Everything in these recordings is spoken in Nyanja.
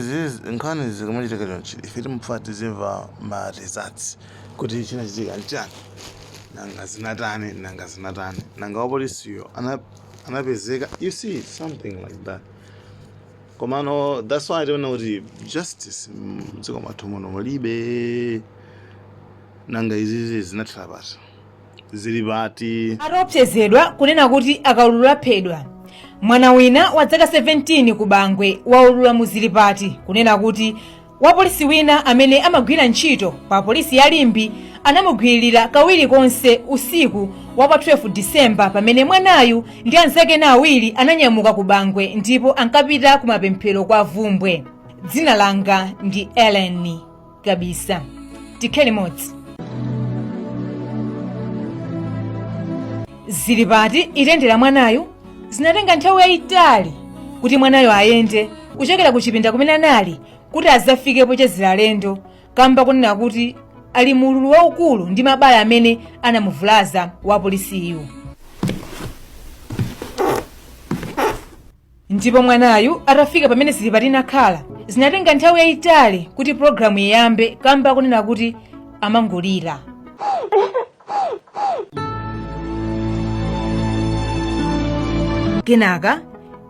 Izizi nkhani zikamachitika chonchi, ife timafuna tizimva ma results kuti chinachitika nchani, nanga zinatani, nanga zinatani, nanga wapolisiyo anapezeka, you see, something like that. Komano that's why tiona kuti justice mdziko mwathu muno mulibe. Nanga izizi zinathera pati, zili pati? Ataopsezedwa kunena kuti akaulula aphedwa, mwana wina wa zaka 17 ku Bangwe waulula mu Zilipati kunena kuti wapolisi wina amene amagwira ntchito pa polisi ya Limbe anamugwiririra kawiri konse usiku wa pa 12 December, pamene mwanayu ndi anzake ena awiri ananyamuka ku Bangwe ndipo ankapita ku mapemphero kwa Vumbwe. Dzina langa ndi Ellen Kabisa, tikhale limodzi. Zilipati itendera mwanayu. Zinatenga nthawi yayitali kuti mwanayo ayende kuchokera ku chipinda kumene anali kuti azafike pochezera alendo, kamba kunena kuti ali mu ululu waukulu ndi mabala amene anamuvulaza wapolisiyu. Ndipo mwanayu atafika pamene Zilipati inakhala, zinatenga nthawi yayitali kuti pulogalamu iyambe kamba kunena kuti amangolira. Kenaka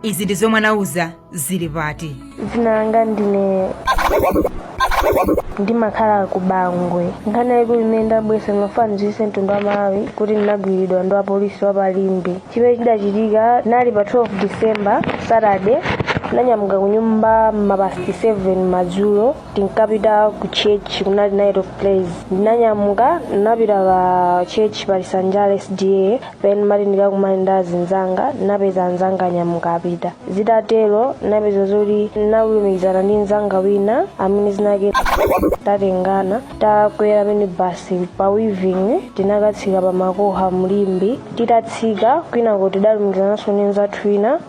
izi ndi zomwe anauza Zilipati. Dzina langa ndine, ndimakhala ku Bangwe. Nkhani yaikulu imene ndabweretsa, ndimafuna ndidziwitse mtundu wa Malawi kuti ndinagwiridwa ndi apolisi wa pa Limbe. Chimene chidachitika nali pa 12 December, Saturday, ndinanyamuka ku nyumba ma past 7 madzulo. Tinkapita ku church, kunali night of praise. Ndinanyamuka, ndinapita pa church pa Lisanjala SDA. Pamene ndimati ndikakumane ndi azinzanga, ndinapeza anzanga anyamuka apita. Zitatero ndinapeza zoti ndinalumikizana ndi mzanga wina amene zinake tatengana, takwera minibasi pa Weaving, tinakatsika pa Makoha mu Limbe. Titatsika kwinako tidalumikizananso ndi mzathu wina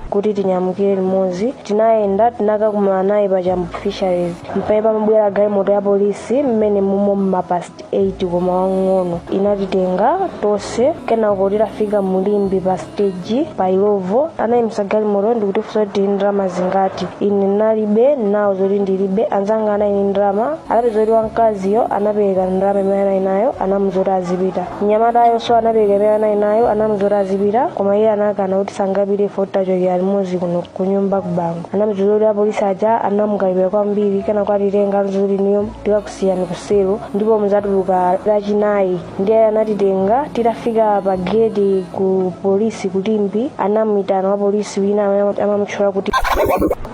kuti tinyamukire limodzi. Tinayenda, tinakakumana naye pa Chambo Fisheries, mpamene pamabwera galimoto ya polisi mmene mumo mma past 8 koma wang'ono, inatitenga tonse. Kenako titafika mu Limbe pa stage pa Illovo, anayimisa galimoto ndikutifunsa kuti tili ndalama zingati. Ine ndinalibe, ndinawauza zoti ndilibe. Anzanga anali ndi ndalama. Anapeza kuti wamkaziyo anapereka ndalama imene anali nayo, anamuuza kuti azipita. Mnyamatayonso anapereka imene anali nayo, anamuuza kuti azipita, koma iye anakana kuti sangapite poti tachokera limodzi kuno kunyumba ku Bangwe. Anapeza kuti apolisi aja anamukalipira kwambiri. Kenako atitenga, anatiuza kuti inuyo tikakusiyani kuselo ndipo muzatuluka Lachinayi. Ndiye anatitenga. Titafika pa gate ku polisi ku Limbe, anamuyitana wa polisi wina amene amamutchula kuti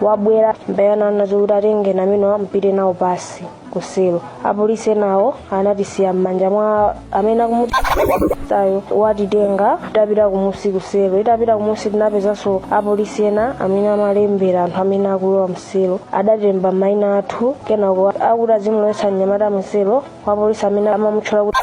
wabwera, mpaka ananena zokuti atenge amenewa mpite nawo pasi kuselo. Apolisi enawo anatisiya m'manja mwa amene akumutayo watitenga. Tapita kumusi kuselo, itapita kumusi tinapezanso apolisi ena amene amalembera anthu amene akulowa mselo. Adalemba mayina athu. Kenako akuti azimulowetsa mnyamata mselo, wapolisi amene amamutchula kuti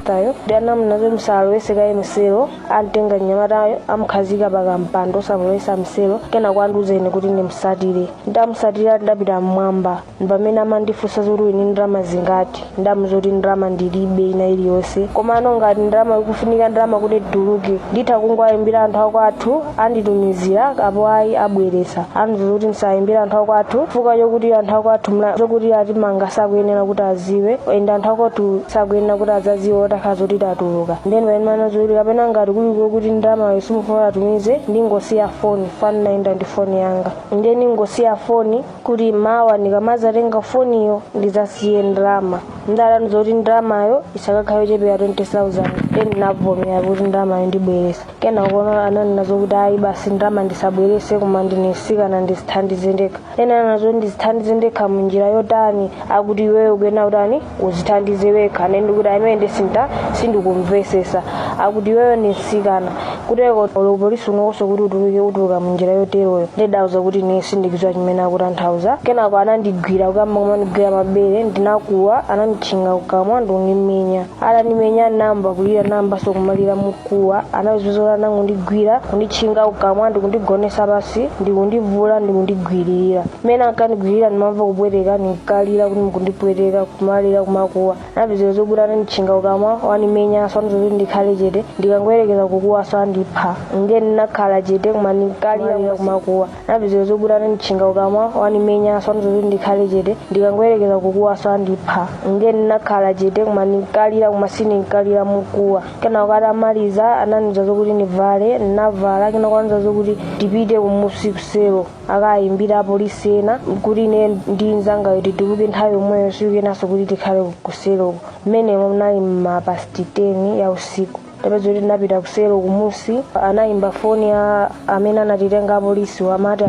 tayo ndi anamunena zoti musalowetse kaye mselo. Amtenga mnyamatayo, amukhazika pakampando osamulowetsa mselo. Kenako andiuza ine kuti ndimusatire. Ndamusatira, ndapita mmwamba, pamene amandifunsa zoti uli ndi ndalama zingati. Ndamuuza kuti ndalama ndilibe ina iliyonse, komano ngati ndalama ikufunika, ndalama kuti ndituluke, nditha kungowayimbira anthu akwathu anditumizira, apo ayi abweretsa. Andiuza kuti ndisayimbire anthu akwathu chifukwa chokuti anthu akwathu zokuti atimanga sakuyenera kuti aziwe, and anthu akwathu sakuyenera kuti adzaziwe otakhala zoti tatuluka. Then pamene anandiuza kuti kapena ngati kuliko kuti ndalamayo simufuna atumize, ndingosiya foni, fani nayenda ndi foni yanga, ndiye ndingosiya foni kuti mawa ndikamazatenga foniyo ndizasiye ndalama. Anandiuza kuti ndalamayo isakakhale yochepera 20,000. Then ndinavomera kuti ndalamayo ndibweresa. Kenako ananena zokuti ayi basi, ndalama ndisabwerese, koma ndine msikana, ndizithandize ndekha. Then ananena zoti ndizithandize ndekha munjira yotani? Akuti iweyo ukuyenera kutani, uzithandize wekha. Ine ndikuti amene ndisinta sindikumvesesa. Akuti iweyo ndi msikana, kuteko olo polisi unokonso kuti utuluke, utuluka munjira yoteroyo. Ndidauza kuti ine sindikudziwa chimene akutanthauza. Kenako anandigwira, kukamba kumandigwira mabere, ndinakuwa, ananditchinga kukamwa ndikundimenya. Atandimenya nayamba kulira, nayambanso kumalira mukuwa. Anapeza zoti anangondigwira, kunditchinga kukamwa ndikundigonesa pasi, ndikundivula, ndikundigwiririra. Mmene ankandigwirira ndimamva kupweteka, ndinkalira kuti mukundipweteka, kumalira, kumakuwa. Anapeza zokuti ananditchinga kukamwa, wandimenyanso, andiuza kuti ndikhale chete. Ndikangoyerekeza kukuwaso. Andipha. Ndiye ndinakhala chete, koma ndinkalira kumakuwa. Napezeka zokuti ananditchinga kukamwa, wandimenyanso, andiuza ndikhale chete. Ndikangoyerekeza kukuwaso andipha. Ndiye ndinakhala chete, koma ndinkalira, koma sindinkalira mukuwa. Kenako atamaliza anandiuza zokuti ndivale, ndinavala. Kenako anandiuza zokuti tipite kumusi kuselo, akayimbira apolisi ena kuti ine ndi mnzangayo tituluke nthawi yomweyo, sikuyenaso kuti tikhale kuseloko. Mmenemo munali ma past 10 ya usiku. Tapeza kuti ndinapita kuselo kumusi, anayimba foni ya amene anatitenga apolisi wamati.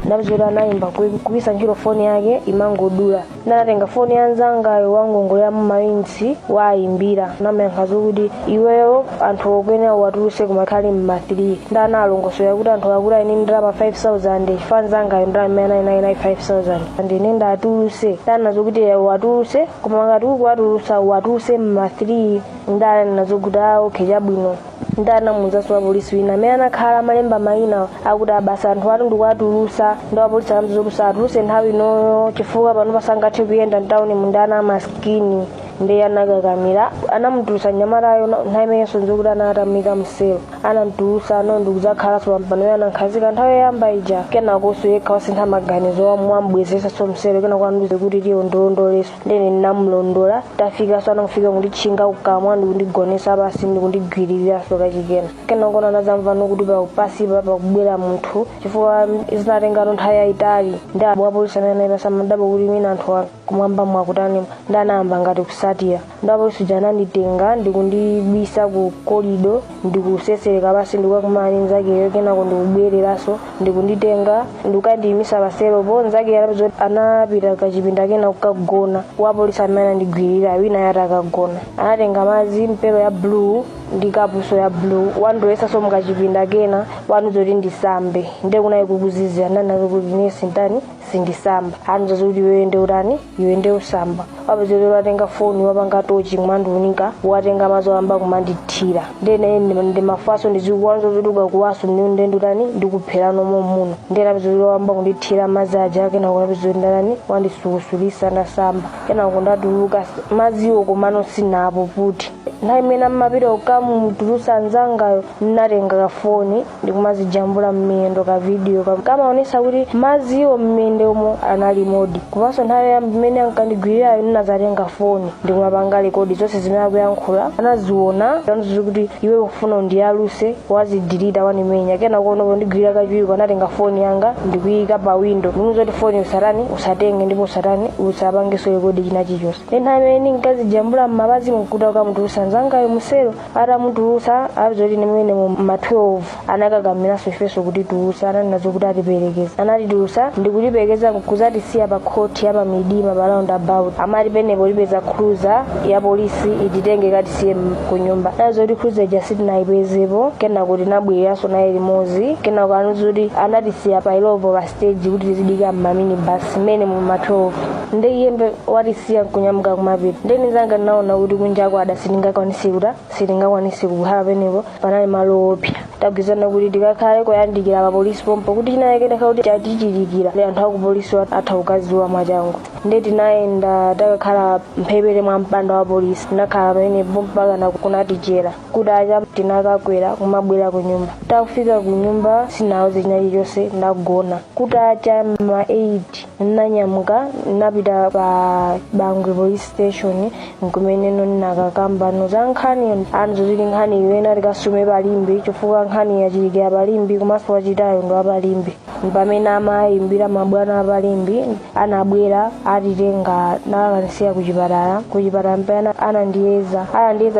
Ndapeza kuti anayimba, kugwiritsa ntchito foni yake imangodula. Ndanatenga foni ya nzangayo wangongolera mumayinitsi, wayimbira, namayankha zokuti iweyo anthu okuyenera uwatuluse kumakhale mma 3. Ndanalongosola kuti anthu akuti aine ndalama 5000, chifukwa nzangayo ndalama imene anali 5000, ndine ndatuluse. Ndanazo kuti uwatuluse, koma ngati ukuwatulusa uwatuluse mma 3. Ndanazo kuti ah, okay, chabwino. Ndanamuwuzanso wapolisi wina amene anakhala amalemba mayina akuti abasa anthu atu ndikuwatulusa. Ndi wapolisi anamuwuza kuti usatuluse nthawi inoyo chifukwa pano pasangathe kuyenda mtawuni mundana maskini. Ndiye anakakamira, anamutulusa mnyamatayo. Nthawi imenenso nzokuti anatamika mselo, anamtulusa ano ndikudzakhalanso pampano anankhazika nthawi yoyamba ija. Kenakonso yekha wasintha maganizo, wamubwezesanso mselo. Kenako andiuze kuti tiye ndilondoleso, ndene ndinamulondola. Tafikanso, anakufika kunditchinga kukamwa ndikundigonesa pasi ndikundigwiririranso kachikena. Kenako anazamvano kuti pasipa pakubwera munthu, chifukwa zinatengano nthawi yayitali. Ndi apolisi amene anayipasa madabo kuti mwina anthu kumwamba mwakutani, ndi anayamba ngati kusatira. Ndi apolisi uja ananditenga ndikundibisa ku kolido, ndikusesereka pasi ndikukakumana ndi nzakeyo. Kenako ndikubwereranso, ndikunditenga ndikukandiyimisa paselopo. Nzakeyo anapeza kuti anapita kachipinda kena kukagona. Wapolisi amene anandigwirira wina yati akagona, anatenga madzi, mpero ya blue ndi kapuso ya blue, wandilowesanso mukachipinda kena, wandiuza kuti ndisambe. Ndiye kunayi kukuzizira, ndanazo kuti ine sintani, sindisamba. Andiuza kuti iwe ndi utani, iwe ndi usamba. Wapeza kuti watenga foni, wapanga tochi kumandiunika, watenga madzi wamba kumandithira. Ndene ndimafaso ndizikuwanza kuti ukakuwaso ndiye ndutani, ndikupherano muno. Ndiye napeza kuti wamba kundithira madzi aja. Kenako napeza kuti ndanani, wandisukusulisa, ndasamba. Kenako ndatuluka madziwo, komano sinapo puti. Nthawi imene amapita kukamutulusa anzangayo, ndinatenga kafoni ndikumazijambula mmiyendo, ka video kamaonesa kuti madziwo mmiyendo umo anali modi. Komanso nthawi yamba imene ankandigwirirayo, ndinazatenga foni ndikumapanga record zonse zimene akuyankhula, anaziona, anaziona kuti iwe ufuna undiyaluse, wazidelete, wanimenya. Kenako ono ndigwirira kachiwiri, anatenga foni yanga ndikuyika pa window, ndikuza kuti foni usatani, usatenge, ndipo usatani, usapangenso record china chilichonse. Nthawi imene ndinkazijambula mmapazi mkuta kukamutulusa nzangayo muselo, atamutulusa apeza kuti nimene mu ma 12 anakakamiranso ifenso kuti tulusa. Ananena kuti atiperekeza, anatitulusa ndikutiperekeza kuzatisiya pa khoti ya pamidima pa roundabout. Amati penepo tipeza cruiser ya polisi ititenge katisiye ku nyumba. Nazo kuti cruiser ija sitinayipezepo. Kenako tinabwereranso naye limodzi. Kenako anuza kuti anatisiya pa Illovo pa stage kuti tizidika mmaminibus mmene mu ma 12. Ndi iyembe watisiya nkunyamuka kumapita. Ndeni zanga ndinaona kuti kunjako ada, sitingakwanisi kuta, sitingakwanisi kukhala penepo, panali malo opsa. Tagwizana kuti tikakhale koyandikira pa polisi pompo, kuti chinayake kuti chatichitikira ndi anthu akupolisi atha kukaziwa mwachangu. Ndi tinayenda takakhala mphepete mwa mpanda wa polisi. Tinakhala pamenepo mpaka na kunatichera. Kudacha tinakakwera kumabwera ku nyumba. Takufika ku nyumba sinawuze china chilichonse, ndagona. Kutacha ma 8 ndinanyamuka, ndinapita pa Bangwe Police Station nkumeneno ndinakakambano za nkhani. Anzoziti nkhani iwena tikasume palimbi, chifukwa nkhani yachitikira palimbi, komanso wachitayo ndi wapalimbi. Pamene amayimbira mabwana apalimbi, anabwera atitenga nakakanisiya kuchipatala. Kuchipatala mpena anandiyeza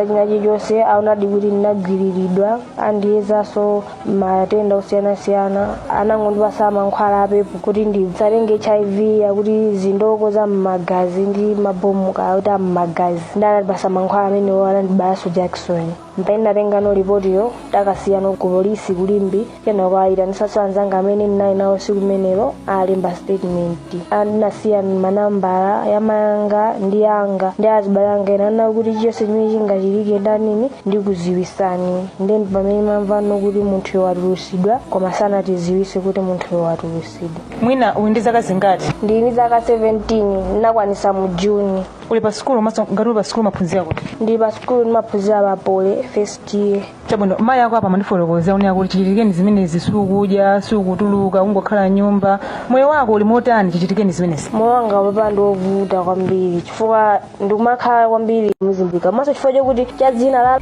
china chilichonse, aonadi kuti ndinagwiriridwa. Andiyezanso matenda osiyanasiyana, anangondipasa mankhwala apepo kuti ndisatenge HIV, yakuti zindoko za mmagazi ndi mabomu kakuti am'magazi. Ndi anandipasa mankhwala amenewo, anandibayanso jackson. Mpene natengano ripotiyo, takasiyano ku polisi kulimbi. Kenako ayitanisanso anzanga amene ndinali nawo siku limenelo, alemba statement. Andinasiya manambala ya mayanga ndi yanga ndi azibale anga ena, anena kuti chiyonse chimene chingachitike ndanini ndikuziwisani. Then pamene mamvano kuti munthuyo watulusidwa, koma sanatiziwise kuti munthuyo watulusidwa. Mwina uli ndi zaka zingati? Ndili ndi zaka 17, ndinakwanisa mu Juni. Uli pa sukulu? Maso ngati uli pa sukulu, maphunzira kuti? Ndili pa sukulu, ndimaphunzira pa Poly first year. Chabwino, mayi ako apa mandifotokoza unena kuti chichitikeni zimenezi sukudya, sukutuluka, kungokhala nyumba. Moyo wako uli motani chichitikeni zimenezi? Moyo wanga papa ndi wovuta kwambiri, chifukwa ndikumakhala kwambiri muzimbika, maso chifukwa chokuti cha dzina la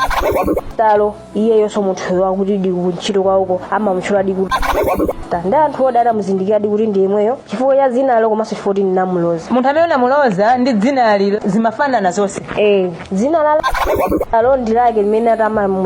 talo iyeyonso munthuyo akuti di kuntchito kwawoko amamutchula di kuti ndi anthu odi adamuzindikira di kuti ndi yemweyo chifukwa cha dzinalo, komanso chifukwa kuti ndinamuloza. Munthu amene unamuloza ndi dzinali zimafanana zonse? Eh, dzina la alo ndi lake limene ati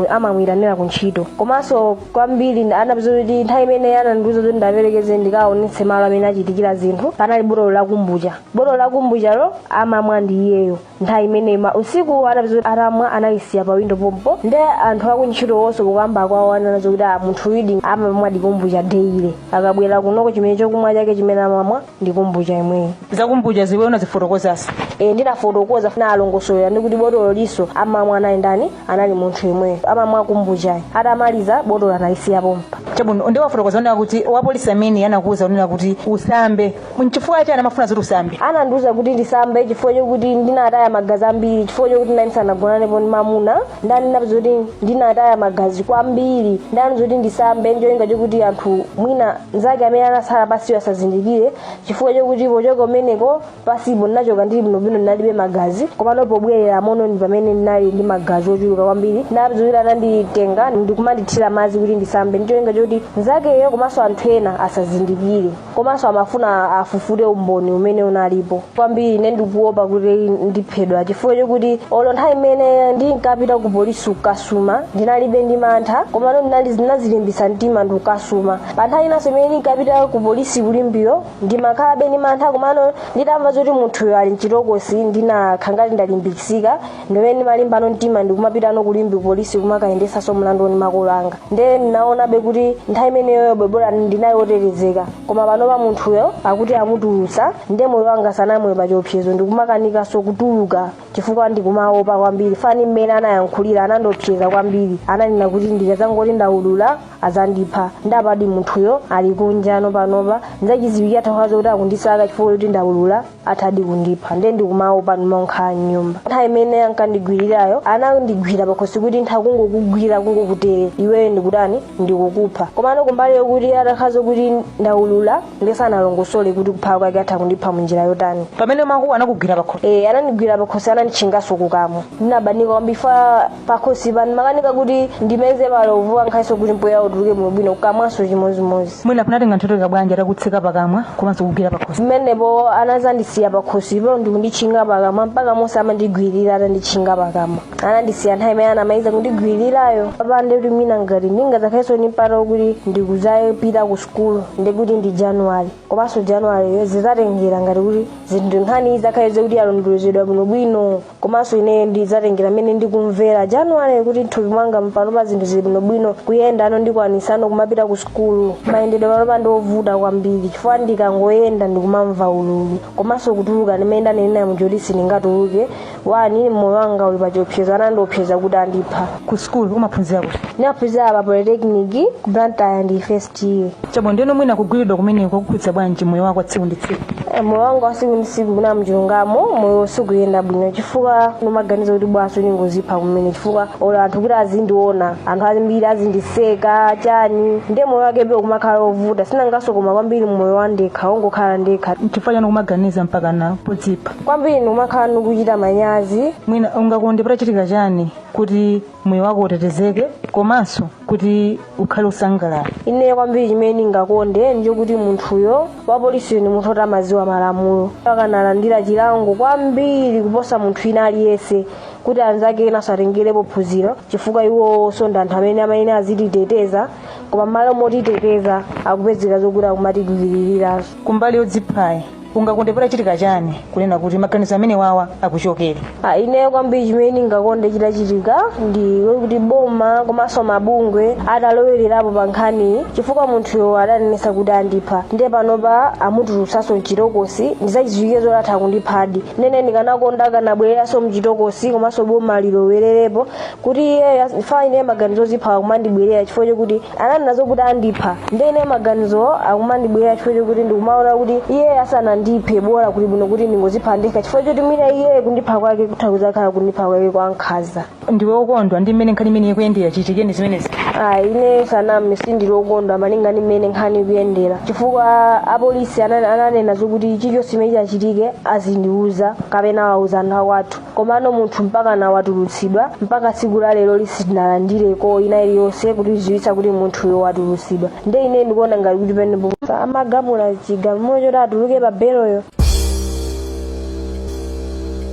amamwiranira kuntchito. Komanso kwambiri anapeza kuti nthawi imene anandiuza kuti ndaperekeze ndikaonetse malo amene achitikira zinthu, panali botolo la kombucha. Botolo la kombuchalo amamwa ndi iyeyo nthawi imene usiku anapeza kuti atamwa analisiya pa windo pompo. Nde anthu akuntchito wonso kukamba kwawo ananazo kuti munthu uyidi amamwa di kombucha daily, akabwera kunoko chimene chokumwa chake chimene amamwa ndi kombucha imweyo. Za kombucha ziwe unazifotokozanso? E, ndinafotokoza, nalongosolera ndikuti botolo liso amamwa anali ndani, anali munthu imweyo amamwa kombuchayi. Atamaliza botolo analisiya pompa. Chabwino, ndi wafotokoza unena kuti wapolisi amene anakuwuza unena kuti usambe, nchifukwa chani amafuna zoti usambe? Anandiuza kuti ndisambe chifukwa chokuti ndinataya magazi ambiri, chifukwa chokuti ndani sanagonanepo ndi mamuna, ndani napeza kuti ndinataya magazi kwambiri, ndani zoti ndisambe ncholinga chokuti anthu mwina mnzake amene anasala pasiyo asazindikire, chifukwa chokuti pochoka umeneko pasipo ndinachoka ndili bwinobwino, ndinalibe magazi, komano pobwerera mono ndi pamene ndinali ndi magazi ochuluka kwambiri. Ndinapeza kuti ananditenga ndikumandithira madzi kuti ndisambe ncholinga chokuti mnzakeyo komanso anthu ena asazindikire, komanso amafuna afufute umboni umene unalipo. Kwambiri ine ndikuopa kuti ndiphedwa, chifukwa chokuti olo nthawi imene ndinkapita ku polisi kukasuma ndinalibe ndi mantha, komano ndinazilimbisa mtima ndikukasuma. Pa nthawi inanso imene ndinkapita ku polisi kulimbiyo ndimakhalabe ndi mantha, komano nditamva zoti munthuyo ali mchitokosi ndinakhala ngati ndalimbikisika, ndimene ndimalimbano mtima ndikumapitano kulimbi polisi kumakayendesanso mlandu ndi makolo anga. Nde ndinaonabe kuti nthawi imeneyo bwebora ndinali wotetezeka, koma panopa munthuyo akuti amutulutsa, nde moyo wanga sanamwe pa chiopsezo, ndikumakanikanso kutuluka chifukwa ndikumaopa kwambiri. Fani mmene anayankhulira anandiopseza kwambiri, ananena kuti ndikazangoti ndaulula azandipha. Ndapadi munthuyo ali kunjano panopa, nzachiziwikira thakhazo kuti akundisaka chifukwa kuti ndaulula athadi kundipha. Nde ndikumaopa, ndimankhala mnyumba. Nthawi imene ankandigwirirayo anandigwira pakhosi kuti ntha kungokugwira kungokutere iweyo ndikutani ndikukupha, komano kumbali yokuti atakhazo kuti ndaulula ndisanalongosole kuti kupha kwake atha kundipha munjira yotani. Pamene makuwa anakugwira pakhosi? E, anandigwira pakhosi, ananditchinganso kukamwa. Ndinabanika kwambiri fa pakhosi pa ndimakanika kuti ndimeze malovu ankhalenso kuti mpweya utuluke bwinobwino, kukamwanso chimozimozi. Mwina kunatenga nthawi bwanji atakutseka pakamwa komanso kugwira pakhosi? Mmenepo anazandisiya pakhosipo ndikunditchinga pakamwa mpaka monse amandigwirira atanditchinga pakamwa, anandisiya nthawi imene anamaliza kundigwirirayo. Papa ndekuti mwina ngati ndingadzakhalenso ndi mpata wokuti ndikuzapita ku sukulu ndekuti ndi Januwale, komanso Januwale zidzatengera ngati kuti zinthu nkhani zakhale zokuti alondolozedwa bwinobwino, komanso ine ndidzatengera mmene ndikumvera Januwale kuti mthupi mwanga panopa zinthu zili bwinobwino, kuyenda ano ndikwanisano kumapita ku sukulu. Mayendedwe panopa ndi ovuta kwambiri chifukwa ndikangoyenda ndikumamva ululu, komanso kutuluka ndimene ndanenera mujoti sindingatuluke wani, moyo wanga uli pa chiopsezo, anandiopseza kuti andipha. Ku sukulu umaphunzira kuti? Ndinaphunzira pa Polytechnic ku Blantyre, ndi first year. Chabwino, ndiyeno mwina kugwiridwa kumeneko kukhudza bwanji moyo wako wa tsiku ndi tsiku? Moyo wanga wa tsiku ndi tsiku kuna mchilungamo moyo sukuyenda bwino, chifukwa ndimaganiza kuti bwaso ndingozipha kumene, chifukwa olo anthu kuti azindiona anthu ambiri azindiseka chani, ndiye moyo wake be kumakhala ovuta, sinangaso koma kwambiri moyo wa ndekha wongokhala ndekha. Chifukwa chani kumaganiza mpaka na podzipha? Kwambiri ndikumakhala ndikuchita manyazi. Mwina ungakonde patachitika chani kuti moyo wako utetezeke komanso kuti ukhale usangalala? Ine kwambiri chimene ndingakonde ndichokuti munthuyo wapolisiyo ndi munthu oti amadziwa malamulo, akanalandira chilango kwambiri kuposa munthu ina aliyense, kuti anzake ena asatengerepo phunziro, chifukwa iwonso ndi anthu amene amayenera azititeteza, koma m'malo motiteteza akupezeka zokuti akumatigwiririranso. Kumbali yodziphayi ungakonde patachitika chani kunena kuti maganizo amene wawa akuchokere? Ineyo kwambiri chimene ndingakonde chitachitika ndi kuti boma komanso mabungwe atalowererapo pa nkhaniyi, chifukwa munthuyo adanenesa kuti andipha, ndiye panopa amutulutsanso mchitokosi, ndizachidziwike zoti atha kundiphadi. Nene ndikanakonda akanabwereranso mchitokosi, komanso boma lilowererepo kuti iye fa ine maganizo ozipha akumandibwerera chifukwa chokuti ananena zokuti andipha, ndiye ine maganizo akumandibwerera chifukwa chokuti ndikumaona kuti iye asanandiphe. Angandiphe, bola kuli bwino kuti ndingozipha ndekha, chifukwa choti mwina iye kundipha kwake kutha kuzakhala kundipha kwake kwa nkhanza. Ndiwe wokondwa ndi mmene nkhani imene ikuyendera chichikeni zimenezi? Ayi, ine saname, sindili wokondwa malinga ndi mmene nkhani ikuyendera, chifukwa apolisi ananena zokuti chilichonse chimene chachitike azindiuza kapena awauza anthu akwathu. Komano munthu mpaka nawatulutsidwa, mpaka tsiku la lero lisitinalandireko ina iliyonse kutidziwitsa kuti munthuyo watulutsidwa. Nde ine ndikuona ngati kuti penepo amagamula chigamulo choti atuluke pa beloyo.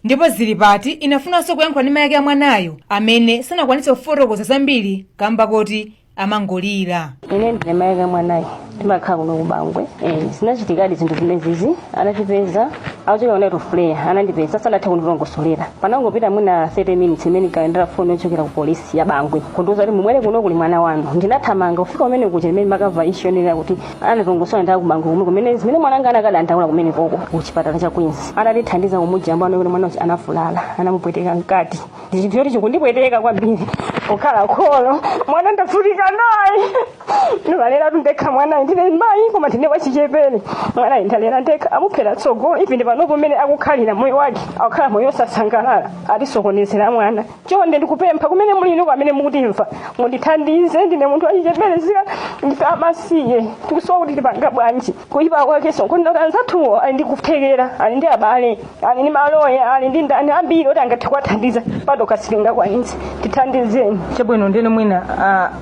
Ndipo Zili Pati inafunanso kuyankhula ndi mayi ake a mwanayo amene sanakwanitse kufotokoza zambiri kamba koti amangolira. Ine ndine mayi ake mwanayi, ndimakhala kuno kuBangwe. Zinachitikadi zinthu zimenezizi. Anatipeza akuchoka ku night of prayer, anandipeza, sanathe kundilongosolera. Panangopita mwina 30 minutes imene nkalandira foni yochokera ku polisi ya Bangwe kundiuza kuti mubwere kuno kuli mwana wanu. Ndinathamanga kufika kumene kuja imene makamva issue yonena kuti anatilongosola ndi akuBangwe kumwe kumene zimene mwananga anakadandaula kumene koko ku chipatala cha Queens. Atatithandiza kumujambula kuti mwana uja anavulala, anamupweteka mkati. Ndi chinthu choti chikundipweteka kwambiri kukhala kholo. Mwana ndavutika naye, ndimalera ndekha mwana. Ndine mayi koma ndine wachichepere. Mwana ndalera ndekha, amuphera tsogolo. Even panopo mmene akukhalira moyo wake, akukhala moyo osasangalala, atisokonezera mwana. Chonde ndikupempha kumene muli inu amene mukutimva, mundithandize. Ndine munthu wachichepere, zika ndife amasiye, tikusowa kuti tipanga bwanji. Kuyipa kwakenso nkunena kuti anzathuwo ali ndi kuthekera, ali ndi abale, ali ndi maloya, ali ndi ndani ambiri oti angathe kuwathandiza. Patokha sitingakwanitse, tithandizeni. Chabwino, ndeno mwina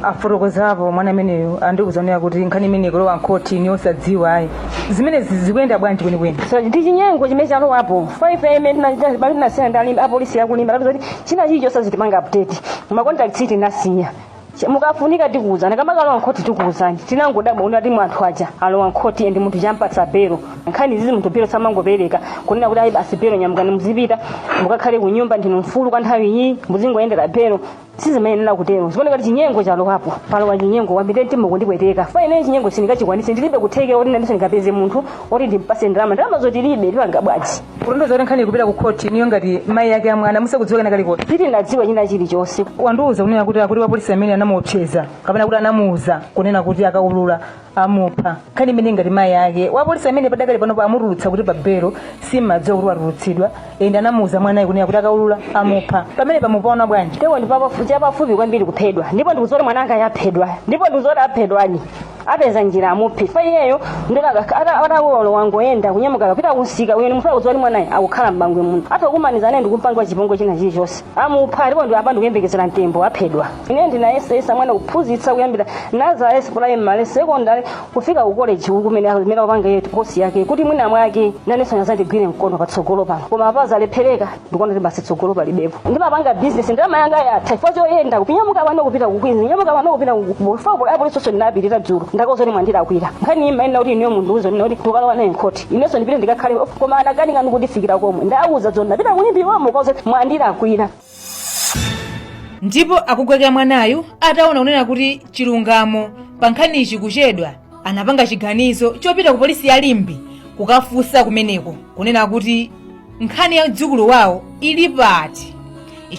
afotokozapo mwana ameneyo andikuzanena kuti nkhani imene ikulowa mkhoti ni osadziwa ayi. Zimenezi zikuyenda bwanji kwenikweni? So ndi chinyengo chimene chalowapo. 5 am tinasiyana ndi alimba apolisi akulimba kuti china chilichonse azitipanga update, ma contacts tinasiya. Mukafunika tikuwuzani, akamakalowa nkhoti tikuwuzani. Tinangodabwa unati anthu aja alowa nkhoti and munthu champatsa belo. Nkhani izizi munthu belo samangopereka kunena kuti ayi basi belo, nyamukani muzipita mukakhale ku nyumba, ndinu mfulu kwa nthawi iyi, muzingoyendera belo. Sizimayenera kutero. Zikuoneka kuti chinyengo chalowapo, palowa chinyengo kwambiri. Mtima kundipweteka fa ine chinyengo sindingachikwanitse. Ndilibe kuthekera kuti nandiso ndingapeze munthu oti ndimpase ndalama. Ndalama zotilibe, tipanga bwanji? Kutondoza kuti nkhani ikupita ku khoti, niyo ngati mayi ake a mwana musakudziwa kena kalikonse? Sitinadziwe china chilichonse. Wandiwuza kunena kuti akuti wapolisi amene anamuopseza kapena kuti anamuuza kunena kuti akaulula amupha. Nkhani imene ngati mayi ake wapolisi amene padakali panopo amutulutsa kuti pa belo, simmadziwa kuti watulutsidwa, ende anamuuza mwanayi kunena kuti akaulula amupha, pamene pamupaona bwanji? Tewo ndi chapafupi kwambiri kuphedwa, ndipo ndikudziwa kuti mwananga yaphedwa, ndipo ndikudziwa kuti aphedwani, apeza njira amuphe. Fa iyeyo atawolo wangoyenda kunyamuka kapita kusika uyo, munthu akudziwa kuti mwanayi akukhala m'Bangwe muno, atha kukumaniza naye ndikumpanga chipongwe china chilichonse, amupha. Ndipo ndi apa ndikuyembekezera mtembo, aphedwa. Ine ndinayesesa mwana kuphunzitsa kuyambira nursery, primary, secondary, kufika ku college uku kumene kumene akupanga iye kosi yake, kuti mwina mwake nanenso azandigwire mkono patsogolo pano, koma apa zalephereka. Ndikuona kuti basi tsogolo palibepo. Ndimapanga business, ndalama yanga yatha chifukwa choyenda kunyamuka pano kupita ku Queens, kunyamuka pano kupita ku apolisi. Ndinapitira dzulo, ndakauza kuti mwandilakwira nkhani iyi, mayenera kuti inuyo mundiuze kuti tukalowa naye mkhoti, inenso ndipite ndikakhale, koma anakanika ndikutifikira komwe. Ndauza dzulo, ndapita kulimbi wamo kauza kuti mwandilakwira. Ndipo akugwekera mwanayu ataona kunena kuti chilungamo pa nkhanichi kuchedwa, anapanga chiganizo chopita ku polisi ya Limbe kukafunsa kumeneko kunena kuti nkhani ya mdzukulu wawo ili pati.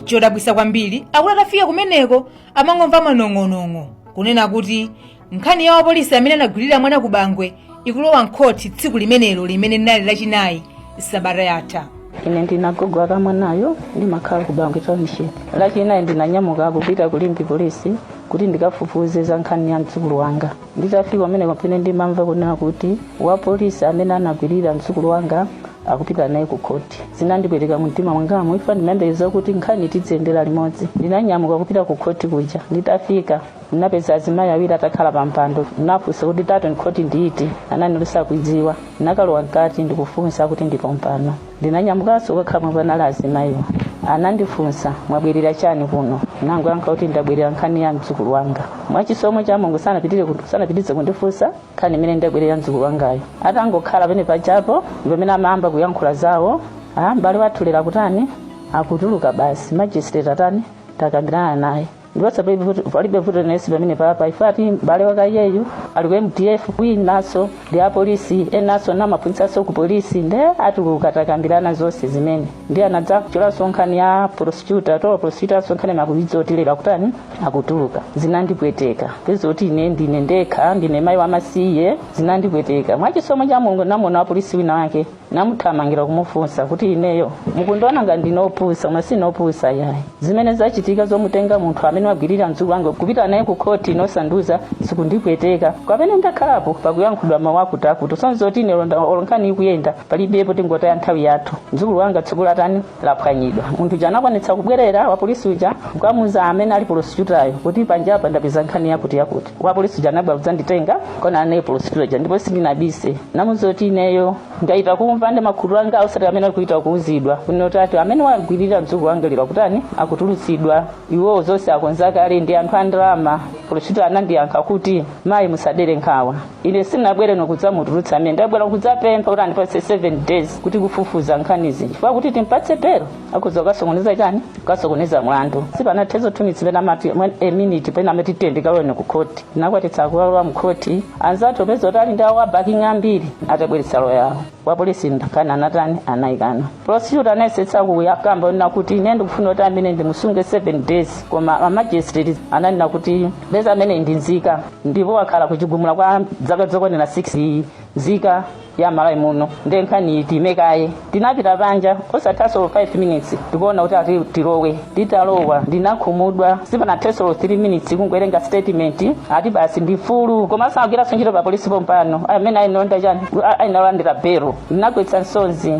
Chodabwisa kwambiri, akuti atafika kumeneko amangomva manong'onong'o kunena kuti nkhani ya wapolisi amene anagwirira mwana ku Bangwe ikulowa mkhoti tsiku limenelo limene linali Lachinayi sabata yatha. Ine ndine agogo akamwanayo, ndimakhala ku Bangwe Township. Lachinayi ndinanyamuka kupita ku Limbe polisi kuti ndikafufuze za nkhani ya mdzukulu wanga. Nditafika kumene pene ndimamva kunena kuti wapolisi amene anagwirira mdzukulu wanga akupita naye ku khoti. Zinandipweteka mumtima mwangamo ifa ndimayembekeza kuti nkhani tidziyendera limodzi. Ndinanyamuka kupita ku khoti kuja. Nditafika ndinapeza azimayi awiri atakhala pa mpando. Ndinafunsa kuti tato khoti ndiiti, anani sakuidziwa. Ndinakalowa mkati ndikufunsa kuti ndipo mpano. Ndinanyamukanso kukakhala panali azimayiwo. Anandifunsa, "Mwabwerera chani kuno?" Nangoyankha kuti ndabwerera nkhani ya mdzukulu wanga. Mwachisomo cha Mulungu sanapitirize kundifunsa nkhani imene ndabwerera mdzukulu wangayo. Atangokhala pene pajapo pamene amayamba kuyankhula zawo, "Ah, m'bale wathu lero akutani, akutuluka basi, magistrate atani, takambirana naye ndiponso palibe vuto nensi pamene papa ifati m'bale wakayeyu ali ku MDF, winaso ndi apolisi, enaso namaphunzitsanso ku polisi, nde atuluka, takambirana zonse zimene." Ndi anadzacholanso nkhani ya prosecutor to prosecutor so nkhani makuidzoti akutani, akutuluka. Zinandipweteka peza kuti ine ndine ndekha, ndine mayi wamasiye. Zinandipweteka. Mwachisomo cha Mulungu namuona wapolisi wina wake. Namuthamangira kumufunsa kuti ineyo mukundiona nga ndinopusa, koma sinopusa yayi. Zimene zachitika zomutenga munthu amene wagwirira mdzukulu wanga kupita naye ku khoti inosanduza zikundipweteka. Kapene ndakhalapo pakuyankhudwa mawu akuti akuti usonza kuti ine olo nkhani ikuyenda palibepo, tingotaya nthawi yathu. Mdzukulu wanga tsogolo atani laphwanyidwa. Munthu uja anakwanitsa kubwerera, wa polisi uja, kukamuza amene ali prosecutor kuti panjapa ndapeza nkhani yakuti yakuti. Wa polisi uja anabwera kudzanditenga kona anaye prosecutor uja, ndipo sindinabise, namuza kuti ineyo ndaita kumva ndi makhulu anga osati amene akuita kuuzidwa kunoti ati amene wagwirira mdzukulu wanga lero akutani, akutulutsidwa, iwowo zonse akonza kale ndi anthu a ndalama. Prosecutor anandiyankha kuti, "Mayi, musadere nkhawa, ine sindinabwere nokudzamutulutsa amene, ndabwera kudzapempha kuti andipatse 7 days kuti kufufuza nkhanizi, chifukwa kuti timpatse belo akhoza kukasokoneza chani, kukasokoneza mlandu." Sipanathezo 2 minutes pena amati a minute pena amati tende kalone ku khoti. Ndinakwatitsa kulowa mu khoti. Anzathu opeza kuti ali ndi awo backing ambiri atabweretsa loya yawo wa polisi ndakana anatani, anayikana. Prosecutor anayesetsa kuyakamba na kuti ine ndikufuna kuti amene ndimusunge 7 days, koma a magistrate ananena kuti beza amene ndi nzika ndipo wakhala kuchigumula kwa zaka zokwanira 6, nzika ya Malawi muno, nde nkhani timekaye. Tinapita panja osathaso 5 minutes tikuona kuti ati tilowe. Titalowa ndinakhumudwa. Sipanathenso 3 minutes kungowerenga statement ati basi ndi mfulu, komanso agwiranso ntchito pa polisi pompano amene ayinonda chani, ayinalandira belo. Ndinagwetsa msozi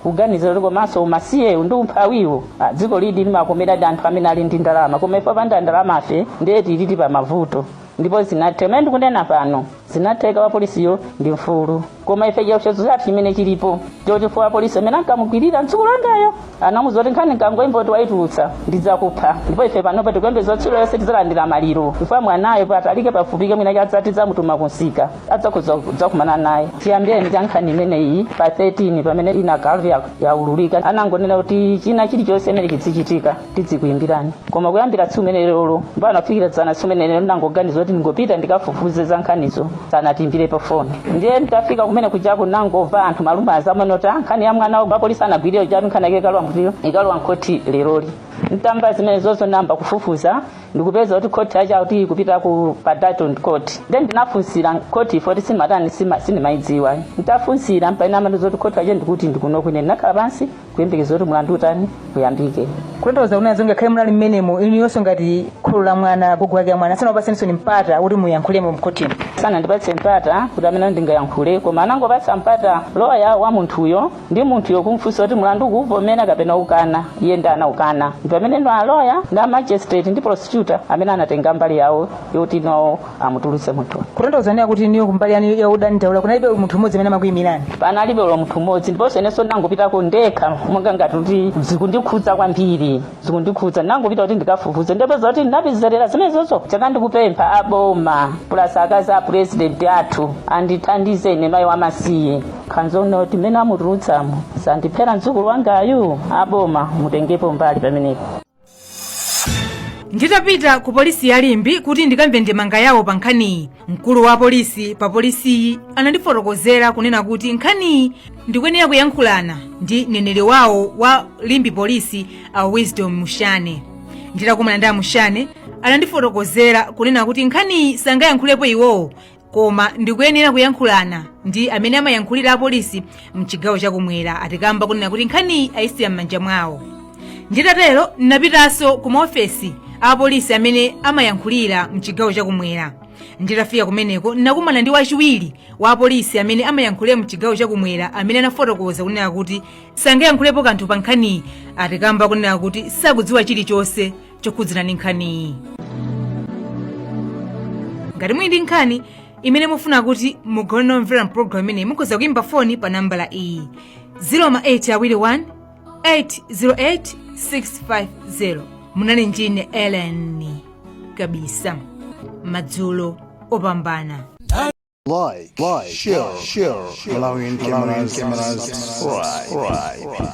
kuganiza kuti komanso umasiyewu ndi umphawiwo, dziko lidi limakomeradi anthu amene ali ndi ndalama, koma ife opanda ndalama afe ndiye tilili pa mavuto. Ndipo zinatheka mene ndikunena pano, zinatheka, wa polisiyo ndi mfulu, koma ife chiopsezo chathu chimene chilipo choti wa polisi amene ankamugwirira mdzukulu wangayo anamuza kuti nkhani nkangoimba kuti waitulutsa ndidzakupha. Ndipo ife panopa tikuyembeza tsiku lonse tidzalandira maliro chifukwa mwanayo patalike pafupike mwina chadzati tidzamutuma kunsika adzakhoza kudzakumana naye. Chiyambireni cha nkhani imeneyi pa 13 pamene inagalu yaululika, anangonena kuti china chilichonse imene chidzichitika tidzikuyimbirani, koma kuyambira tsiku limene lolo mpaka nafikira dzana tsiku limene ndinangoganiza kuti ndingopita ndikafufuze za nkhanizo, sanatiimbirepo foni. Ndiye nditafika kumene kujaku nangomva anthu malumazi amanoti, "Ah, nkhani ya mwana wa polisi anagwirira chatu, nkhani yake ikalowa mkutiro, ikalowa mkhoti leroli." Ntamva zimene zozo namba kufufuza ndikupeza kuti khoti yacha kuti ikupita ku pa Dalton Court. Then ndinafunsira khoti ifo kuti simatani sindimayidziwa. Ntafunsira mpaina amati kuti khoti yache ndikuti ndikuno kwine. Ndinakhala pansi kuyembekeza kuti mlandu utani, uyambike. Kutanthauza kunena ngakhale munali mmenemo inuyonso ngati kholo la mwana, gogo wake ya mwana, sanakupatseninso ni mpata kuti muyankhulemo mkhotimo? Sanandipatse mpata kuti amene ndingayankhule, koma anangopatsa mpata loya wa munthuyo ndi munthuyo kumfunsa kuti mlandu ukuvomera kapena ukana. Iye ndi anaukana. Ndi pamene ndo aloya ndi a magistrate ndi prosecutor amene anatenga mbali yawo yoti no amutulutse munthuyo. Kutanthauza kunena kuti niyo kumbali yanu ya udandaula kunalibe munthu mmodzi amene amakuyimirani? Panalibe ulo munthu mmodzi, ndiponso inenso ndangopitako ndekha monga ngati kuti zikundikhudza kwambiri, zikundikhudza. Ndangopita kuti ndikafufuze, ndapeza kuti ndinapezerera zimenezozo. Chakandikupempha aboma plus akazi a president athu andithandize ine mayi wamasiye khanzoona kuti mmene amutulutsamo sandiphera mdzukulu wangayu. Aboma mutengepo mbali pamenepo. Nditapita ku polisi ya Limbe kuti ndikamve ndemanga yawo pa nkhaniyi, mkulu wa polisi pa polisiyi anandifotokozera kunena kuti nkhaniyi ndikuyenera kuyankhulana ndi mneneri wawo wa Limbe Polisi, a Wisdom Mushane. Nditakumana ndi a Mushane anandifotokozera kunena kuti nkhaniyi sangayankhulepo iwowo, koma ndikuyenera kuyankhulana ndi amene amayankhulira apolisi mchigawo chakumwera, atikamba kunena kuti nkhaniyi ayisiya m'manja mwawo. Nditatero ndinapitanso ku maofesi a apolisi amene amayankhulira mchigawo chakumwera. Nditafika kumeneko ndinakumana ndi wachiwiri wa apolisi amene amayankhulira mchigawo chakumwera amene anafotokoza kunena kuti sangayankhulepo kanthu pa nkhaniyi, atikamba kunena kuti sakudziwa chilichonse chokhudzana ndi nkhaniyi. Ngati muli ndi nkhani imene mufuna kuti mugawane nomvera mpulogalamu imeneyi, mukhoza kuyimba foni pa nambala iyi: 0821 808 650. Munali ndine Ellen Kabisa. Madzulo opambana. Like, share, Malawian cameras, subscribe.